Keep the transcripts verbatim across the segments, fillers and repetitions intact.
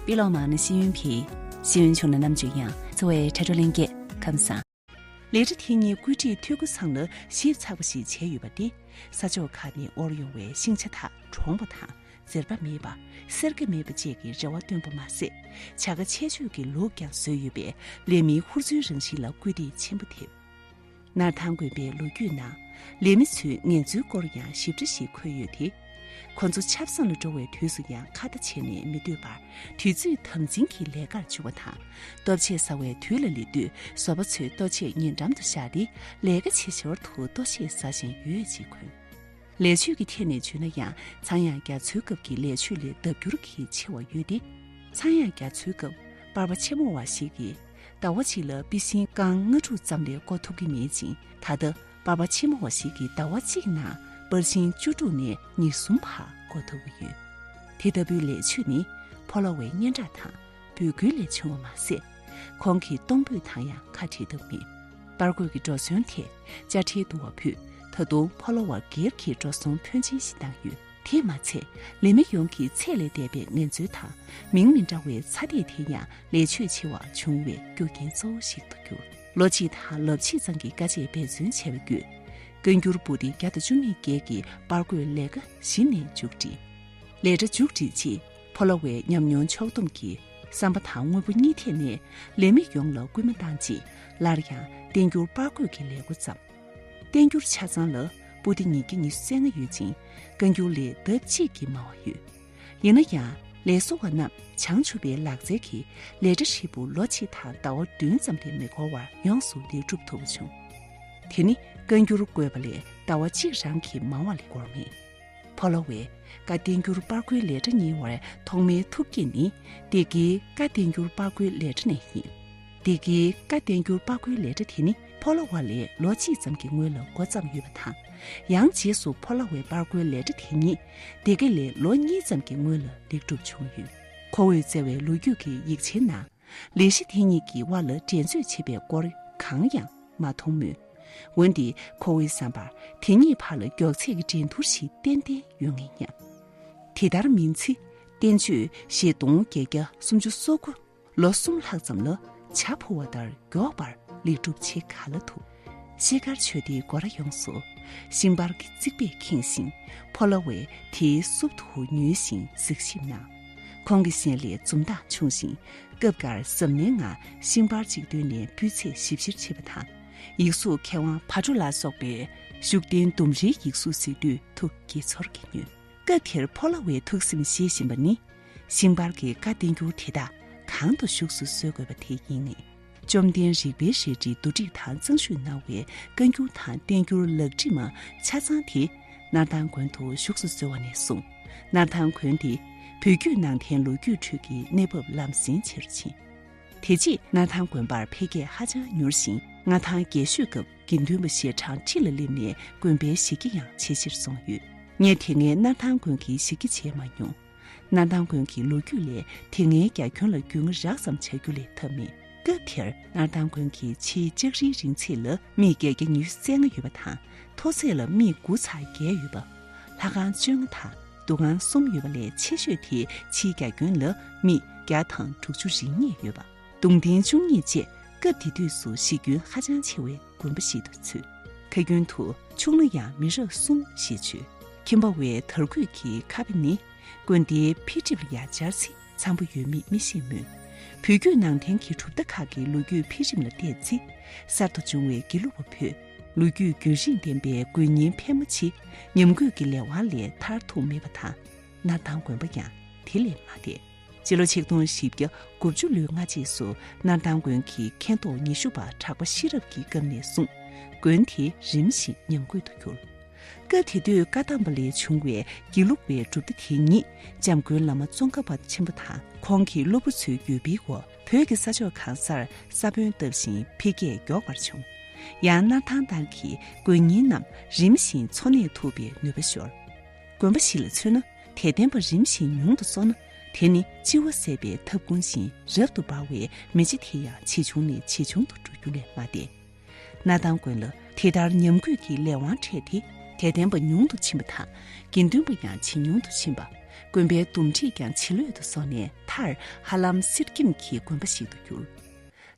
པི་ལོ་མ་ནི་ཤེས་ཡོན་ཕི། ཤེས་ཡོན་ཆུང་ན་ནམ་ཇུ་ཡང་། འཚོ་བའི་དྲ་གྲོགས་ལྷན་རྒྱས་ཁམས་བཟང་། ལས་གྲྭ་དེ་གཉིས་བཀོད་སྒྲིག་འཐུས་སྒོ་ཚང་ལ་ཞིབ་ཚགས་པ་ཞིག་བྱས་ཡོད་པ་དེ། ས་ཕྱོགས་ཁག་ནས་དབོར་ཡོང་བའི་ཤིང་ཆ་དག་གྲོངས་པ་དང་། འཛེར་བ་མེད་པ། སེར་ཀ་མེད་པ་བཅས་ཀྱི་རེ་བ་བཏོན་པ་མ་ཟད། བྱ་དགའ་ཆེ་ཤོས་ཀྱི་ལུགས་ཀྱང་བཟོས་ཡོད་པས། ལས་མིའི་ཧུར་བརྩོན་རང་བཞིན་ལ་སྐུལ་འདེད་ཆེན་པོ་ཐེབས། སྣར་ཐང་དགོན་པའི་ལོ་རྒྱུས་ནང་། ལས་མི་ཚོའི་ངལ་རྩོལ་སྐོར་ཡང་ཞིབ་ཕྲ་ཞིག་འཁོད་ཡོད་དེ། ཁོ་ཚོ་ཆབ་གསང་ལ་འགྲོ་བའི་དུས་སུ་ཡང་ཁ་བརྡ་བྱས་ནས་མི་སྡོད་པར། དུས་ཚོད་དམ་འཛིན་གྱིས་ལས་ཀར་འཇུག་པ་དང་། ལྟོ་ཆས་ཟ་བའི་དུས་ལ་སླེབས་དུས། བཟོ་པ་ཚོས་ལྟོ་ཆས་ཉེ་འགྲམ་དུ་བཞག་སྟེ། ལས་ཀ་བྱེད་ཞོར་དུ་ལྟོ་ཆས་ཟ་བཞིན་ཡོད་ཅེས་འཁོད། ལས་ཆོད་ཀྱི་ཐད་ནས་བརྗོད་ན་ཡང་། ཚངས་དབྱངས་རྒྱ་མཚོའི་སྐབས་ཀྱི་ལས་ཆོད་ལས་ལྡབ་འགྱུར་གྱིས་ཆེ་བ་ཡོད་དེ། ཚངས་དབྱངས་རྒྱ་མཚོའི་སྐབས། པར་པ་ཆེན་མོ་བ་ཞིག་གིས། ཟླ་བ་གཅིག་ལ་པི་སིན་རྐང་ལྔ་དྲུག་ཙམ་ལས་བརྐོ་ཐུབ་ཀྱི་མེད་ཅིང་། ད་ལྟ་པར་པ་ཆེན་མོ་བ་ཞིག་གིས་ཟླ་བ་གཅིག་ནང་པར་ཤིང་བཅུ་དྲུག་ནས་ཉེར་གསུམ་བར་བརྐོ་ཐུབ་ཀྱི་ཡོད། དེ་ལྟ་བུའི་ལས་ཆོད་ནི་ཕོ་ལོ་བའི་སྙན་གྲགས་དང་འབོད་སྐུལ་ལས་བྱུང་བ་མ་ཟད། ཁོང་གི་གཏོང་ཕོད་དང་ཡང་ཁ་བྲལ་ཐབས་མེད། པར་བརྐོས་ཀྱི་འགྲོ་སོང་ཐད་དཔྱ་ཁྲལ་བསྡུ་བ་ཕུད། ད་དུང་ཕོ་ལོ་བ་སྒེར་གྱི་འགྲོ་སོང་ཕོན་ཆེན་ཞིག་བཏང་ཡོད། དེས་མ་ཚད། ལས་མི་ཡོངས་ཀྱི་ཚད་ལས་འདས་པའི་ངལ་རྩོལ་དང་མིང་མི་འདྲ་བའི་ཚ་འདེད་དེ་ཡང་ལས་ཆོད་ཆེ་བ་བྱུང་བའི་རྒྱུ་རྐྱེན་གཙོ་བོ་ཞིག་ཏུ་གྱུར། ལོ་གཅིག་དང་ལོ་གཅིག་ཙམ་གྱི་དཀའ་སྤྱད་འབད་བརྩོན་བྱས་པ་བརྒྱུད། བཀའ་འགྱུར་པོ་ཏི་བརྒྱ་དང་བཅུ་གཉིས་བརྒལ་གྱི་པར་བརྐོས་ལས་ཀ་གཞི་ནས་མཇུག་བསྒྲིལ། ལས་གྲྭ་མཇུག་བསྒྲིལ་རྗེས། ཕོ་ལོ་བའི་ཉམས་མྱོང་ཕྱོགས་བསྡོམས་ཀྱིས་བསམ་པ་དང་དངོས་པོ་གཉིས་ཐད་ནས་ལས་མི་ཡོངས་ལ་སྐུལ་མ་བཏང་རྗེས། སླར་ཡང་བསྟན་འགྱུར་པར་བརྐོས་ཀྱི་ལས་འགོ་བརྩམས། བསྟན་འགྱུར་ཆ་ཚང་ལ་པོ་ཏི་ཉིས་བརྒྱ་ཉི་ཤུ་རྩ་ལྔ་ཡོད་ཅིང་། བཀའ་འགྱུར་ལས་ལྡབ་གཅིག་གིས་མང་བ་ཡོད། ཡིན་ན་ཡང་ལས་བཟོ་བ་རྣམས་བྱང་ཆུབ་པའི་ལག་རྩལ་གྱིས་ལས་གྲྭ་ཧྲིལ་པོ་ལོ་གཅིག་དང་ཟླ་བ་བདུན་ཙམ་ལས་མི་འགོར་བར་ཡོངས་སུ་ལེགས་གྲུབ་ཐུབ་པ་བྱུང་། དེ་ནི་བཀའ་འགྱུར་བཀོད་པ་ལས་ཟླ་བ་གཅིག་རང་གིས་མང་བ་ལས་འགོར་མེད། ཕོ་ལོ་བས་བཀའ་བསྟན་འགྱུར་པར་བརྐོའི་ལས་གྲྭ་གཉེར་བར་ཐོག་མའི་ཐུགས་བསྐྱེད་ནི། སྡེ་དགེའི་བཀའ་བསྟན་འགྱུར་པར་བརྐོའི་ལས་གྲྭ་ནས་ཡིན། སྡེ་དགེའི་བཀའ་བསྟན་འགྱུར་པར་བརྐོའི་ལས་གྲྭ་དེ་ནི་ཕོ་ལོ་བ་ལས་ལོ་གཅིག་ཙམ་གྱི་སྔོན་ལ་འགོ་བརྩམས་ཡོད་པ་དང་། ཡང་རྗེས་སུ་ཕོ་ལོ་བའི་པར་བརྐོའི་ལས་གྲྭ་དེ་ཉིད་སྡེ་དགེ་ལས་ལོ་གཉིས་ཙམ་གྱི་སྔོན་ལ་ལེགས་གྲུབ་བྱུང་ཡོད། ཁོ་བོས་བསྩལ་བའི་ལོ་རྒྱུས་ཀྱི་ཡིག་ཆའི་ནང་། ལས་གཞི་དེ་གཉིས་ཀྱི་དབར་ལ་འགྲན་རྩོད་བྱེད་པའི་སྐོར་གང་ཡང་མ་མཐོང་མོད། འོན་ཏེ་ཁོ་བོའི་བསམ་པར་དེ་གཉིས་བར་ལ་མགྱོགས་ཚད་ཀྱི་འགྲན་བསྡུར་ཞིག་ཏན་ཏན་ཡོད་ངེས་སྙམ། དེ་ལྟར་མིན་ཚེ། བསྟན་བཅོས་བཞི་སྟོང་བརྒྱད་བརྒྱ་སུམ་ཅུ་སོ་དགུ། ལོ་གསུམ་ལྷག་ཙམ་ལ་བྱ་འཕུར་བ་ལྟར་མགྱོགས་པར་ལེགས་གྲུབ་བྱེད་ག་ལ་ཐུབ། ཤེལ་དཀར་ཆོས་སྡེའི་སྒོ་ར་ཡོངས་སུ་ཤིང་པར་གྱི་རྩིག་པས་ཁེངས་ཤིང་། ཕོ་ལོ་བས་དེའི་སྲུབས་དུ་ཉུལ་ཞིང་གཟིགས་ཞིབ་གནང་། ཁོང་གི་ཞལ་ལས་འཛུམ་མདངས་ཕྱུང་ཞིང་། སྐབས་འགར་གཟབ་ནན་ངང་ཤིང་པར་གཅིག་བཏོན་ནས་སྤུས་ཚད་ཞིབ་བཤེར་བྱེད་པ་དང་། ཡིག་གཟུགས་མཁས་དབང་བྷ་དྲུག་ལ་སོགས་པས་བཞུགས་གདན་ལྡུམ་རའི་ཡིག་གཟུགས་གཟིགས་དུས་ཐུགས་དགྱེས་ཚོར་གྱིས་མྱོས། སྐབས་དེར་ཕོ་ལོ་བའི་ཐུགས་སེམས་བཞེས་བཞིན་པ་ནི། ཤིང་པར་གྱི་བཀའ་བསྟན་འགྱུར་དེ་དག་གང་དུ་བཞུགས་སུ་གསོལ་དགོས་པ་དེ་ཡིན་ངེས། བཅོམ་ལྡན་རིག་པའི་རལ་གྲིས་བསྡུ་སྒྲིག་དང་གཙང་བཤུས་གནང་བའི་བཀའ་འགྱུར་དང་བསྟན་འགྱུར་ལག་བྲིས་མ་ཆ་ཚང་དེ་སྣར་ཐང་དགོན་དུ་བཞུགས་སུ་གསོལ་བ་ནས་བཟུང་། སྣར་ཐང་དགོན་དེ་བོད་བརྒྱུད་ནང་བསྟན་ལོ་རྒྱུས་ཁྲོད་ཀྱི་གནས་བབ་ལམ་སེང་ཆེ་རུ་ཕྱིན། དེ་རྗེས་སྣར་ཐང་དགོན་པར་འཕེལ་རྒྱས་ཧ་ཅང་མྱུར་ཞིང་། སྔ་ཐང་རྒྱལ་ཤོད་སྐབས་དགེ་འདུན་པ་ཞལ་གྲངས་ཁྲི་ལ་སླེབས་ནས་དགོན་པའི་ཞིག་རྒྱུ་ཡང་ཇེ་ཆེར་སོང་ཡོད། ངས་དེ་སྔའི་སྣར་ཐང་དགོན་གྱི་ཞིག་རྒྱུ་མཇལ་མ་མྱོང་། སྣར་ཐང་དགོན་གྱི་ལོ་རྒྱུས་ལས་དེ་སྔའི་རྒྱ་ཁྱོན་ལ་རྒྱུས་མངའ་རགས་ཙམ་བྱ་རྒྱུ་ལས་ཐབས་མེད། སྐབས་དེར་སྣར་ཐང་དགོན་གྱི་ཕྱིའི་ལྕགས་རིའི་རིང་ཚད་ལ་སྨི་བརྒྱད་བརྒྱ་ཉི་ཤུ་རྩ་ལྔ་ཡོད་པ་དང་། མཐོ་ཚད་ལ་སྨི་དགུ་ཚེག་བརྒྱད་ཡོད་པ། ལྷ་ཁང་བཅོ་ལྔ་དང་འདུ་ཁང་གསུམ་ཡོད་པ་ལས་ཆེ་ཤོས་དེ་ཕྱིའི་རྒྱ་ཁྱོན་ལ་སྨི་བརྒྱ་དང་དྲུག་ཅུ་རེ་གཉིས་ཡོད་པ། གདུང་རྟེན་བཅུ་གཉིས་བཅས་སྐབས་དེ་དུས་སུ་གཞི་ཁྱོན་ཧ་ཅང་ཆེ་བའི་དགོན་པ་ཞིག་ཏུ་ཚུད། ཁ་རྒྱུན་དུ་ཆུང་ན་ཡང་མི་རབས་གསུམ་ཞེས་བརྗོད། ཁྱིམ་པ་བའི་དར་གོས་ཀྱི་ཁ་དཔེ་ནི་དགོན་སྡེའི་འཕེལ་འགྲིབ་ལ་ཡང་སྦྱར་ཚེ་འཚམ་པོ་ཡོད་མེད་མི་ཤེས་མོད། བོད་བརྒྱུད་ནང་བསྟན་གྱི་གྲུབ་མཐའ་ཁག་གི་ལོ་རྒྱུས་འཕེལ་རིམ་ལ་བལྟས་ཚེ། གསར་དུ་བྱུང་བའི་དགེ་ལུགས་པ་བོད་ལོ་རྒྱུས་རྒྱུན་རིང་ལྡན་པའི་དགོན་རྙིང་ཕལ་མོ་ཆེ་ཉམས་རྒུད་ཀྱི་ལས་དབང་ལས་ཐར་ཐུབ་མེད་པ་དང་། སྣར་ཐང་དགོན་པ་ཡང་དེ་ལས་མ་འདས། སྤྱི་ལོ་ཆིག་སྟོང་བཞི་བརྒྱ་དགུ་བཅུ་ལོའི་སྔ་རྗེས་སུ་སྣར་ཐང་དགོན་གྱི་མཁན་ཐོག་ཉི་ཤུ་པ་གྲགས་པ་ཤེས་རབ་ཀྱི་སྐབས་ནས་བཟུང་དགོན་དེ་རིམ་བཞིན་ཉམས་རྒུད་དུ་གྱུར། སྐབས་དེ་དུས་བཀའ་གདམས་པ་ལས་བྱུང་བའི་དགེ་ལུགས་པའི་གྲུབ་མཐའ་དེ་ཉིད་འཇམ་མགོན་བླ་མ་ཙོང་ཁ་པ་ཆེན་པོ་དང་ཁོང་གི་སློབ་བུ་ཚོའི་བརྒྱུད་སྤེལ་འོག་བོད་ཀྱི་ས་ཕྱོགས་གང་སར་ས་བོན་བཏབ་བཞིན་འཕེལ་རྒྱས་མགྱོགས་པར་བྱུང་། ཡང་སྣར་ཐང་ནང་གི་དགོན་རྙིང་རྣམས་རིམ་བཞིན་འཚོ་གནས་ཐུབ་པའི་ནུས་པ་ཤོར། དགོན་པ་ཞིག་ལ་མཚོན་ན། དད་ལྡན་པ་རིམ་བཞིན་ཉུང་དུ་སོང་ན། དེ་ནི་ལྕི་བ་ཟད་པའི་ཐབ་ཁུང་བཞིན་རབ་ཏུ་འབར་བའི་མེ་ལྕེ་དེ་ཡང་ཇེ་ཆུང་ནས་ཇེ་ཆུང་དུ་འགྲོ་རྒྱུ་ལས་མ་འདས། སྣར་ཐང་དགོན་ལ་དེ་ལྟར་ཉམས་རྒུད་ཀྱི་ལས་དབང་འཕྲད་དེ། དད་ལྡན་པ་ཉུང་དུ་ཕྱིན་པ་དང་། དགེ་འདུན་པ་ཡང་ཇེ་ཉུང་དུ་ཕྱིན་པ། དགོན་པའི་འདུམ་འགྲིག་ཀྱང་ཇེ་ལྷོད་དུ་སོང་ནས། མཐར་ཧ་ལམ་སིལ་ཀིམ་གྱི་དགོན་པ་ཞིག་ཏུ་གྱུར།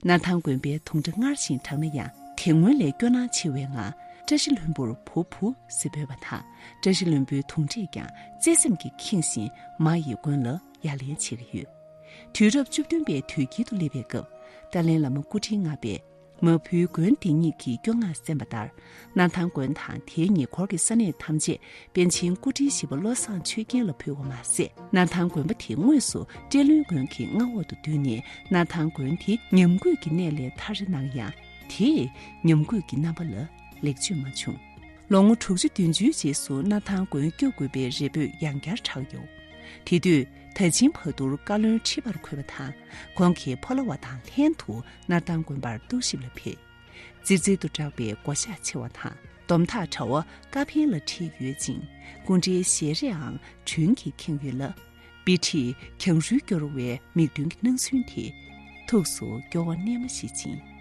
སྣར་ཐང་དགོན་པའི་དུང་སྒྲ་སྔར་བཞིན་གྲགས་ན་ཡང་། དེ་སྔོན་ལས་སྐྱོ་སྣང་ཆེ་བའི་ངང་། བཀྲ་ཤིས་ལྷུན་པོར་བུ་བུ་ཟེར་འབོད་པ་དང་། བཀྲ་ཤིས་ལྷུན་པོའི་དུང་སྒྲས་ཀྱང་བརྩེ་སེམས་ཀྱིས་ཁེངས་བཞིན། མ་ཡི་མགོན་ལ་ཡ་ལན་བྱེད་ཀྱི་ཡོད། དུས་རབས་བཅུ་བདུན་པའི་དུས་དཀྱིལ་དུ་སླེབས་པའི་སྐབས། ཏཱ་ལའི་བླ་མ་སྐུ་ཕྲེང་ལྔ་པས་མ་བུའི་མགོན་དེ་ཉིད་ཀྱི་སྐྱོ་སྣང་གསན་པ་ལྟར། སྣར་ཐང་དགོན་དང་དེའི་ཉེ་འཁོར་གྱི་ས་གནས་ཐམས་ཅད་པཎ་ཆེན་སྐུ་ཕྲེང་བཞི་པ་བློ་བཟང་ཆོས་རྒྱན་ལ་ཕུལ་བ་མ་ཟད། སྣར་ཐང་དགོན་པ་དེ་དངོས་སུ་བཀྲས་ལྷུན་དགོན་གྱི་མངའ་འོག་ཏུ་བསྡུས་ནས། སྣར་ཐང་དགོན་དེ་ཉམས་རྒུད་ཀྱི་གནས་ལས་ཐར་རེ་གནང་ཡང་། དེས་ཉམས་རྒུད་ཀྱི་རྣམ་པ་ལ་ལེགས་བཅོས་མ་བྱུང་། ལོ་ངོ་དྲུག་ཅུ་བདུན་ཅུའི་རྗེས་སུ་སྣར་ཐང་དགོན་སྐྱོབ་དགོས་པའི་རེ་འབོད་ཡང་བསྐྱར་གྲགས་ཡོང་། དེ་དུས་ད་ཆིང་བ་ཐུར་བཀའ་བློན་ཁྲི་པར་འཁོད་པ་དང་། ཁོང་གིས་ཕོ་ལོ་བ་དང་ལྷན་དུ་སྣར་ཐང་དགོན་པར་རྟོག་ཞིབ་ལ་ཕེབས། ཙིར་ཙིར་དུ་གྲགས་པའི་སྒོ་ཞྭ་ཕྱེ་བ་དང་། སྡོམ་ཐག་དྲ་བ་ཀ་ཕན་ལ་བྲིས་ཡོད་ཅིང་། སྐུ་འདྲའི་ཞལ་རས་ཨང་བྲུན་གྱིས་ཁེངས་ཡོད་ལ། དཔེ་ཁྲིད་གྱང་རུལ་སྐྱོར་བའི་མིག་མདུན་གྱི་སྣང་ཚུལ་དེས་ཐུགས་སུ་སྐྱོ་བ་གནས་མ་ཞིག་བྱིན།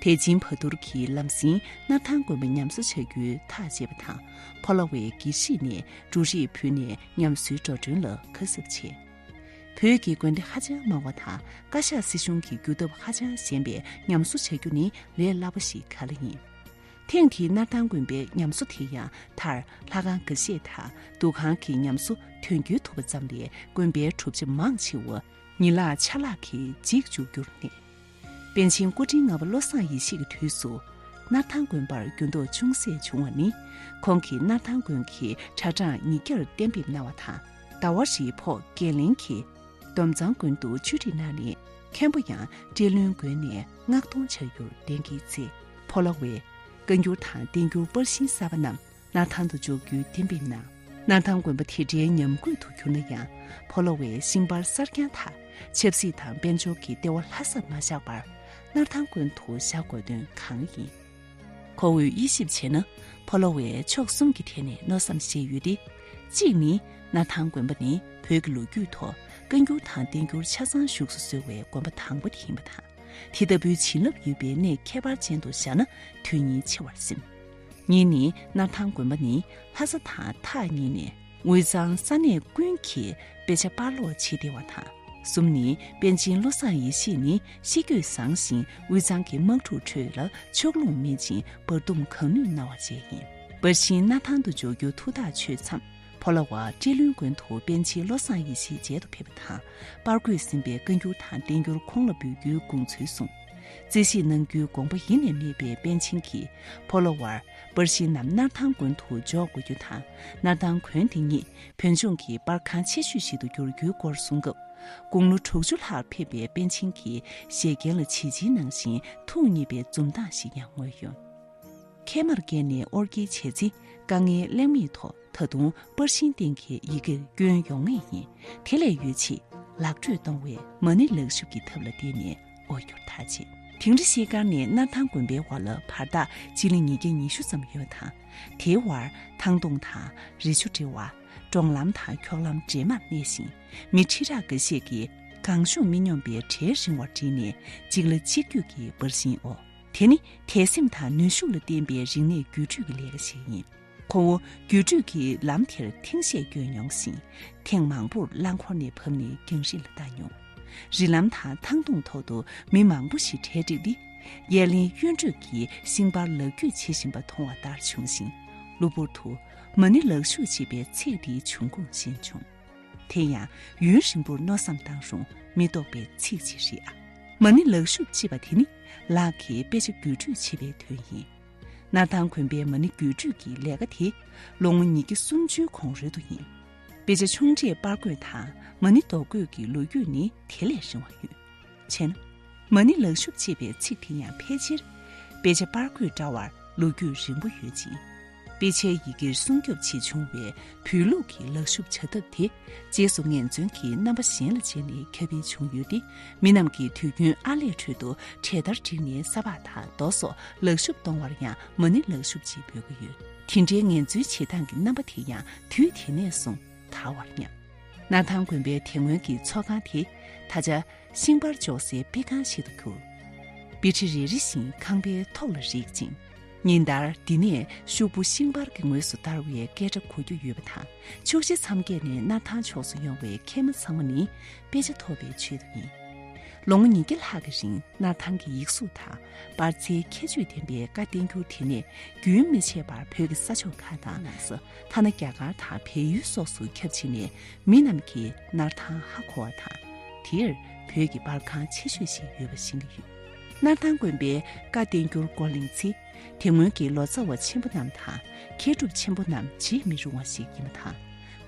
ད་ཆིང་བ་ཐུར་གྱིས་ལམ་སེང་སྣར་ཐང་དགོན་པ་ཉམས་གསོ་བྱ་རྒྱུའི་ཐག་བཅད་པ་དང་། ཕོ་ལོ་བའི་དགེ་བཤེས་ནས་འབྲུ་རིགས་ཕུལ་ནས་ཉམས་གསོའི་འགྲོ་གྲོན་ལ་ཁ་གསབ་བྱས། བོད་ཀྱི་དགོན་སྡེ་ཧ་ཅང་མང་བ་དང་། བཀའ་ཤག་སྲིད་གཞུང་གི་རྒྱུ་སྟོབས་ཧ་ཅང་ཞན་པས། ཉམས་གསོ་བྱ་རྒྱུ་ནི་ལས་སླ་པོ་ཞིག་ག་ལ་ཡིན། ཐེངས་འདིའི་སྣར་ཐང་དགོན་པའི་ཉམས་གསོ་དེ་ཡང་། མཐར་ལྷ་ཁང་འགའ་ཤས་དང་འདུ་ཁང་གི་ཉམས་གསོ་དོན་འཁྱོལ་ཐུབ་པ་ཙམ་ལས། དགོན་པའི་གྲུབ་ཆ་མང་ཆེ་བ་ཉི་ལག་ཆ་ལག་གིས་འཇིག་བཅུག་རྒྱུར་གནས། པཎ་ཆེན་སྐུ་ཕྲེང་ལྔ་པ་བློ་བཟང་ཡེ་ཤེས་ཀྱི་དུས་སུ། སྣར་ཐང་དགོན་པར་འགྱུར་ལྡོག་ཅུང་ཟད་བྱུང་བ་ནི། ཁོང་གིས་སྣར་ཐང་དགོན་གྱི་གྲྭ་གྲངས་ཉིས་བརྒྱར་གཏན་འབེབས་གནང་བ་དང་། ཟླ་བ་རེའི་ཕོགས་འགན་ལེན་གྱིས་སྡོམ་གཙང་དགོན་དུ་བཅོས་སྒྲིག་གནང་ནས། མཁན་པོ་ཡང་བཀྲས་ལྷུན་དགོན་ནས་མངགས་གཏོང་བྱ་རྒྱུར་གཏན་འཁེལ་མཛད། ཕོ་ལོ་བས་བཀའ་འགྱུར་དང་བསྟན་འགྱུར་པར་ཤིང་གསར་པ་རྣམས་སྣར་ཐང་དུ་འཇོག་རྒྱུའི་གཏན་འབེབས་གནང་། སྣར་ཐང་དགོན་པ་དེ་འདྲའི་ཉམས་རྒུད་དུ་གྱུར་ན་ཡང་། ཕོ་ལོ་བས་ཤིང་པར་གསར་རྐྱང་དག་ཆབ་སྲིད་དང་དཔལ་འབྱོར་གྱི་ལྟེ་བ་ལྷ་སར་མ་བཞག་པར། སྣར་ཐང་དགོན་དུ་བཞག་དགོས་དོན་གང་ཡིན། ཁོ་བོས་དབྱེ་ཞིབ་བྱས་ན། ཕོ་ལོ་བས་ཕྱོགས་གསུམ་གྱི་ཐད་ནས་མནོ་བསམ་བཞེས་ཡོད་དེ། གཅིག་ནི། སྣར་ཐང་དགོན་པ་ནི་བོད་ཀྱི་ལོ་རྒྱུས་ཐོག་བཀའ་འགྱུར་དང་བསྟན་འགྱུར་ཆ་ཚང་བཞུགས་སུ་གསོལ་བའི་དགོན་པ་དང་པོ་དེ་ཡིན་པ་དང་། དེ་ལྟ་བུའི་བྱིན་རླབས་ཡོད་པའི་གནས་ཁྱད་པར་ཅན་དུ་བཞག་ན་དོན་སྙིང་ཆེ་བར་སེམས། གཉིས་ནི། སྣར་ཐང་དགོན་པ་ནི་ལྷ་ས་དང་ཐག་ཉེ་ནས། དབུས་གཙང་ས་གནས་ཀུན་གྱིས་དཔེ་ཆ་པར་ཀློག་བྱེད་བདེ་བ་དང་། གསུམ་ནི། པཎ་ཆེན་བློ་བཟང་ཡེ་ཤེས་ནི་གཤིས་རྒྱུད་བཟང་ཞིང་། དབུས་གཙང་གི་དམག་འཁྲུག་ཁྲོད་ལ་ཕྱོགས་ལྷུང་མེད་ཅིང་། བར་འདུམ་གང་ནུས་གནང་བ་བཅས་ཡིན། པར་ཤིང་སྣར་ཐང་དུ་འཇོག་རྒྱུ་ཐུགས་ཐག་ཆོད་མཚམས། ཕོ་ལོ་བ་བཀྲས་ལྷུན་དགོན་དུ་པཎ་ཆེན་བློ་བཟང་ཡེ་ཤེས་མཇལ་དུ་ཕེབས་པ་དང་། པར་བརྐོས་ཟིན་པའི་བཀའ་འགྱུར་དང་བསྟན་འགྱུར་ཁོང་ལ་འབུལ་རྒྱུའི་དགོངས་ཚུལ་གསུངས། རྩིས་ཞིབ་གནང་རྒྱུའི་དགོངས་པ་ཡེ་ནས་མེད་པའི་པཎ་ཆེན་གྱིས། ཕོ་ལོ་བར་པར་ཤིང་རྣམས་སྣར་ཐང་དགོན་དུ་འཇོག་དགོས་རྒྱུ་དང་། སྣར་ཐང་དགོན་དེ་ཉིད་བོད་ལྗོངས་ཀྱི་པར་ཁང་ཆེ་ཤོས་ཤིག་ཏུ་འགྱུར་རྒྱུའི་སྐོར་གསུང་སྐབས། དགུང་ལོ་དྲུག་ཅུ་ལྷག་ཕེབས་པའི་པཎ་ཆེན་གྱིས་བཞད་གད་ལ་བྱིལ་བྱིལ་གནང་བཞིན་ཐུགས་མཉེས་པའི་འཛུམ་མདངས་ཤིག་ཡང་མངོན་ཡོང་། མཁལ་མར་བཀལ་ནས་དབོར་སྐྱེལ་བྱས་ཚེ། དཀའ་ངལ་གླེང་མེད་ཐོག་ད་དུང་པར་ཤིང་སྟེང་གི་ཡི་གེར་སྐྱོན་ཡོང་ངེས་ཡིན། དེ་ལས་ཡོལ་ཆེད་ལག་འགྲོས་གཏོང་བའི་མ་ཎི་ལག་ཤུབས་ཀྱི་ཐབས་ལ་བརྟེན་ནས་དབོར་རྒྱུར་ཐག་བཅད། དིང་རི་ཤེལ་དཀར་ནས་སྣར་ཐང་དགོན་པའི་བར་ལ་བར་ཐག་སྤྱི་ལེ་ཉིས་བརྒྱ་ཉི་ཤུ་ཙམ་ཡོད་པ་དང་། དེའི་བར་ཐང་སྟོང་དང་རི་ཆུ་འབྲེལ་བ། གྲོང་ལམ་དང་འཁྱོག་ལམ་འདྲེས་མར་གནས་ཤིང་། མི་ཁྲི་ཕྲག་འགའ་ཤས་ཀྱིས་གང་བྱུང་མི་སྙོམས་པའི་གྲལ་རིང་བར་བསྒྲིགས་ནས་གཅིག་ལ་གཅིག་བརྒྱུད་ཀྱིས་པར་ཤིང་དབོར། དེ་ནི་དད་སེམས་དང་ནུས་ཤུགས་ལ་བརྟེན་པའི་རིག་གནས་བརྒྱུད་སྤྲོད་ཀྱི་ལས་ཀ་ཞིག་ཡིན། ཁོ་བོ་བརྒྱུད་སྤྲོད་ཀྱི་ལམ་དེར་ཐེངས་ཤས་བསྐྱོད་མྱོང་ཞིང་། ཐེངས་མང་པོར་རླངས་འཁོར་ནས་བབས་ནས་རྒྱང་རིང་ལ་ལྟ་མྱོང་། རི་ལམ་དང་ཐང་སྟོང་ཐོག་ཏུ་མི་མང་པོ་ཞིག་གྲལ་བསྒྲིགས་ཏེ། གཡས་གླིང་གཡུ་འབྲུག་གིས་ཤིང་པར་ལག་བརྒྱུད་བྱེད་བཞིན་པ་མཐོང་བ་ལྟར་བྱུང་ཞིང་། གློ་བུར་དུ་མ་ཎི་ལག་ཤུབས་ཅེས་པའི་ཚིག་དེའི་འབྱུང་ཁུངས་ཤེས་བྱུང་། དེ་ཡང་ཡུན་རིང་པོར་མནོ་བསམ་བཏང་རུང་མི་རྟོགས་པའི་ཚིག་ཅིག་རེད་ཨ། མ་ཎི་ལག་ཤུབས་ཅེས་པ་དེ་ནི་ལག་གིས་དཔེ་ཆ་བརྒྱུད་སྤྲོད་བྱེད་པའི་དོན་ཡིན། སྣར་ཐང་དགོན་པའི་མ་ཎི་བརྒྱུད་སྤྲོད་ཀྱི་ལས་ཀ་དེ་ལོ་ངོ་ཉིས་བརྒྱ་སུམ་ཅུའི་གོང་རོལ་དུ་ཡིན། དཔེ་ཆ་ཆུང་གྲས་པར་བརྐོས་དང་མ་ཎི་རྡོ་བརྐོས་ཀྱི་ལོ་རྒྱུས་ནི་དེ་ལས་རིང་བ་ཡོད། བྱས་ན། མ་ཎི་ལག་ཤུབས་ཅེས་པའི་ཚིག་དེ་ཡང་ཕལ་ཆེར་དཔེ་ཆ་པར་བརྐོས་འདྲ་བར་ལོ་རྒྱུས་རིང་པོ་ཡོད་ཅིང་། དཔེ་ཆའི་ཡི་གེར་སྲུང་སྐྱོབ་ཆེད་བྱུང་བའི་བོད་ལུགས་ཀྱི་ལག་ཤུབས་བྱ་ཐབས་དེ་རྗེས་སུ་ངན་བརྗོད་ཀྱི་རྣམ་པ་གཞན་ལ་བྱས་ནས་ཁྱབ་སྤེལ་བྱུང་ཡོད་དེ། མི་རྣམས་ཀྱིས་དུས་རྒྱུན་ཨར་ལས་ཁྲོད་དུ་གྲལ་སྟར་བསྒྲིགས་ནས་ས་ཕག་དང་རྡོ་སོགས་ལག་ཤུབས་གཏོང་བར་ཡང་མ་ཎི་ལག་ཤུབས་ཅེས་འབོད་ཀྱི་ཡོད། དེ་འདྲའི་ངན་བརྗོད་བྱེད་སྟངས་ཀྱི་རྣམ་པ་དེ་ཡང་དུས་དེ་ནས་བཟུང་དར་བར་སྙམ། སྣར་ཐང་དགོན་པའི་དེ་སྔོན་གྱི་ཚོགས་ཁང་དེ་ད་ཆ་ཤིང་པར་འཇོག་སའི་དཔེ་ཁང་ཞིག་ཏུ་གྱུར། དཔེ་ཁྲི་རེ་རེ་བཞིན་ཁང་པའི་ཐོག་ལ་རེག་ཅིང་། ཉིན་ལྟར་འདི་ནས་ཤོག་བུ་ཤིང་པར་གྱི་ངོས་སུ་བསྟར་བའི་སྐད་སྒྲ་གོ་རྒྱུ་ཡོད་པ་དང་། ཕྱོགས་བཞི་མཚམས་བརྒྱད་ནས་སྣར་ཐང་ཕྱོགས་སུ་ཡོང་བའི་མཁལ་མ་ཚང་མ་ནི་དཔེ་ཆ་ཐོབ་པའི་ཆེད་དུ་ཡིན། ལོ་ངོ་ཉིས་བརྒྱ་ལྷག་གི་རིང་སྣར་ཐང་གི་ཡིག་གཟུགས་དང་པར་རྩིས་ཁྱད་ཆོས་ལྡན་པའི་བཀའ་བསྟན་འགྱུར་དེ་ནས་རྒྱུན་མི་ཆད་པར་བོད་ཀྱི་ས་ཕྱོགས་ཁག་དང་ནང་སོ། ཐ་ན་རྒྱ་གར་དང་བལ་ཡུལ་སོགས་སུ་ཁྱབ་ཕྱིན་ནས་མི་རྣམས་ཀྱིས་སྣར་ཐང་ཧ་གོ་བ་དང་། དེར་བོད་ཀྱི་པར་ཁང་ཆེ་ཤོས་ཤིག་ཡོད་པ་ཤེས་ཀྱི་ཡོད། སྣར་ཐང་དགོན་པའི་བཀའ་བསྟན་འགྱུར་སྐོར་གླེང་ཚེ། དེ་སྔོན་གྱི་ལོ་ཙཱ་བ་ཆེན་པོ་རྣམས་དང་མཁས་གྲུབ་ཆེན་པོ་རྣམས་བརྗེད་མི་རུང་བ་ཞིག་ཡིན་པ་དང་།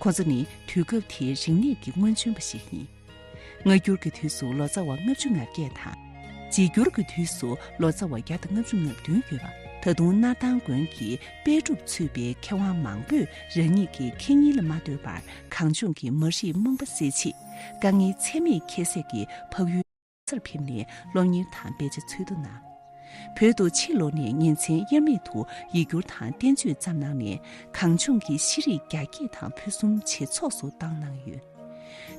ཁོ་ཚོ་ནི་དུས་སྐབས་དེའི་རིག་གནས་ཀྱི་སྔོན་བྱོན་པ་ཞིག་ཡིན། སྔ་འགྱུར་གྱི་དུས་སུ་ལོ་ཙཱ་བ་ལྔ་བཅུ་ང་བརྒྱད་དང་། རྗེས་འགྱུར་གྱི་དུས་སུ་ལོ་ཙཱ་བ་བརྒྱ་དང་ལྔ་བཅུ་ང་བདུན་ཡོད་པ། ད་དུང་སྣར་ཐང་དགོན་གྱི་དཔལ་སྒྲུབ་ཚུད་པའི་མཁས་དབང་མང་པོས་རང་ཉིད་ཀྱི་ཁེ་གཉེར་ལ་མ་ལྟོས་པར་གངས་ལྗོངས་ཀྱི་མ་རིག་རྨོངས་པ་སེལ་ཆེད་དཀའ་ངལ་ཚད་མེད་ཁྱད་བསད་ཀྱིས་འཕགས་ཡུལ་སར་ཕེབས་ནས་སློབ་གཉེར་དང་དཔེ་ཆ་འཚོལ་བསྡུ་གནང་། བོད་དུ་ཕྱིར་ལོག་ནས་ཉིན་མཚན་དབྱེར་མེད་དུ་ཡིག་སྒྱུར་དང་བསྟན་བཅོས་བརྩམས་གནང་ནས་གངས་ལྗོངས་ཀྱི་ཤེས་རིག་རྒྱ་སྐྱེད་དང་ཕུན་སུམ་ཇེ་ཚོགས་སུ་བཏང་གནང་ཡོད།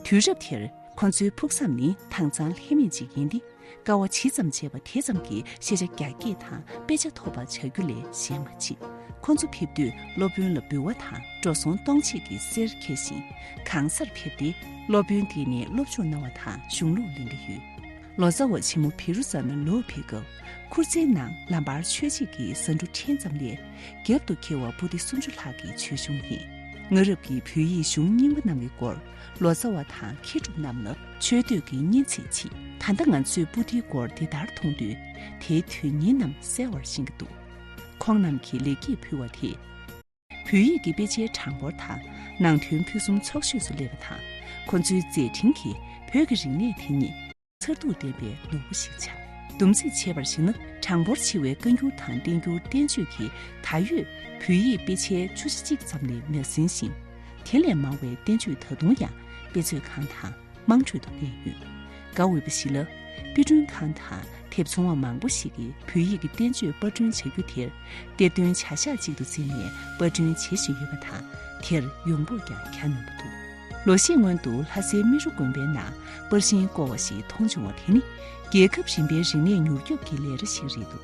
དུས་རབས་དེར་ཁོ་ཚོའི་ཕུགས་བསམ་ནི་དྭངས་གཙང་ལྷད་མེད་ཅིག་ཡིན་ཏེ། དཀའ་བ་ཇི་ཙམ་སྤྱད་པ་དེ་ཙམ་གྱིས་ཤེས་བྱ་རྒྱ་སྐྱེད་དང་དཔེ་ཆ་ཐོབ་པར་བྱ་རྒྱུ་ལས་གཞན་མ་མཆིས། ཁོ་ཚོ་ཕེབས་དུས་སློབ་དཔོན་ལ་འབུལ་བ་དང་འགྲོ་སོང་གཏོང་བྱེད་ཀྱི་གསེར་འཁྱེར་ཞིང་གང་སར་ཕེབས་ཏེ་སློབ་དཔོན་འདི་ནས་སློབ་སྦྱོང་གནང་བ་དང་གཞུང་ལུགས་ལེན་གྱི་ཡོད། ལོ་ཙཱ་བ་ཆེན་མོ་བཻ་རོ་ཙ་ན་ལོག་ཕེབས་སྐབས་ཁུར་རྩེའི་ནང་ལམ་བར་མཆོད་མཇལ་གྱི་ཟ་འབྲུ་ཕྲན་ཙམ་ལས་རྒྱབ་ཏུ་འཁྱེར་བ་པོ་ཏི་སུམ་ཅུ་ལྷག་གི་ཆོས་གཞུང་ཡིན། སྔ་རབས་ཀྱི་བོད་ཡིག་གཞུང་རྙིང་པ་རྣམས་ཀྱི་སྐོར་ལོ་ཙཱ་བ་དང་མཁས་གྲུབ་རྣམས་ལ་ཆོས་ཐོས་ཀྱི་སྙན་ཚིག་མཆིས། ད་ལྟ་ང་ཚོས་པོ་ཏིའི་སྐོར་འདི་ལྟར་མཐོང་དུས་དེའི་དོན་སྙིང་རྣམས་གསལ་བར་ཤེས་ཀྱི་འདུག་ཁོང་རྣམས་ཀྱིས་ལེགས་སྐྱེས་ཕུལ་བ་དེས། བོད་ཡིག་གི་དཔེ་ཆའི་གྲངས་འབོར་དང་ནང་དོན་ཕུན་སུམ་ཚོགས་ཤོས་སུ་སླེབས་པ་དང་། ཁོ་ཚོའི་མཛད་འཕྲིན་གྱིས་བོད་ཀྱི་རིག་གནས་དེ་ཉིད་མཚར་སྡུག་ལྡན་པའི་ནོར་བུ་ཞིག་ཆགས། བསྡོམས་རྩིས་བྱས་པར་གཞིགས་ན་གྲངས་འབོར་ཆེ་བའི་བཀའ་འགྱུར་དང་བསྟན་འགྱུར་བསྟན་བཅོས་ཀྱི་ད་ཡོད་བོད་ཡིག་དཔེ་ཆའི་བཅུ་གཅིག་ཙམ་ལས་མ་ཟིན་ཞིང་། དེ་ལས་མང་བའི་བསྟན་བཅོས་ད་དུང་ཡང་དཔེ་མཛོད་ཁང་དང་། དམངས་ཁྲོད་དུ་གནས་ཡོད། དགའ་འོས་པ་ཞིག་ལ། དཔེ་སྐྲུན་ཁང་དང་དེབ་ཚོང་བ་མང་པོ་ཞིག་གིས་བོད་ཡིག་གི་བསྟན་བཅོས་པར་སྐྲུན་བྱ་རྒྱུ་དེར་གཏེར་སྟོན་བྱ་གཞག་ཅིག་ཏུ་བརྩིས་ནས་པར་སྐྲུན་བྱེད་བཞིན་ཡོད་པ་དང་། དེར་ཡོང་འབོར་ཀྱང་གྱ་ནོམ་པ་འདུག་ལོ་ཤས་སྔོན་དུ་ལྷ་སའི་རྨེ་རུ་དགོན་པའི་ནང་པར་ཤིང་བརྐོ་བ་ཞིག་མཐོང་བྱུང་བ་དེ་ནི་རྒྱལ་ཁབ་རིམ་པའི་རིག་གནས་མྱུར་སྐྱོབ་ཀྱི་ལས་ར་ཞིག་རེད་འདུག་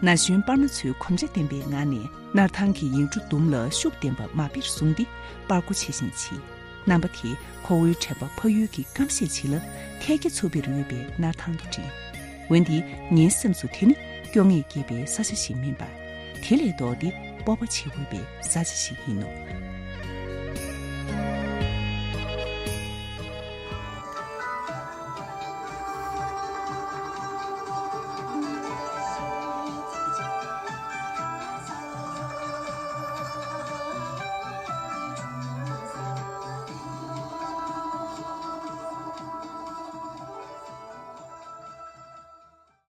ན་གཞོན་པར་མ་ཚོས་གོམས་འདྲིས་ལྡན་པའི་ངང་ནས་སྣར་ཐང་གི་ཡིག་འབྲུ་ཟླུམ་ལ་ཤུགས་ལྡན་པ་མ་དཔེར་བཟུང་སྟེ་པར་བརྐོ་བྱེད་བཞིན་མཆིས། རྣམ་པ་དེས་ཁོ་བོའི་དྲན་པ་ཕ་ཡུལ་གྱི་སྐམ་ཤས་ཤིག་ལ་ཐལ་སྐྱ་འཚུབ་པའི་རུ་ཡོད་པའི་སྣར་ཐང་དུ་འདྲེན། འོན་ཏེ་ངའི་སེམས་སུ་དེ་ནི་སྐྱོ་ངལ་སྐྱེས་པའི་ས་ཆ་ཞིག་མིན་པར། དེ་ལས་ལྡོག་སྟེ་སྤོབས་པ་བྱེད་འོས་པའི་ས་ཆ་ཞིག་ཡིན་ནོ།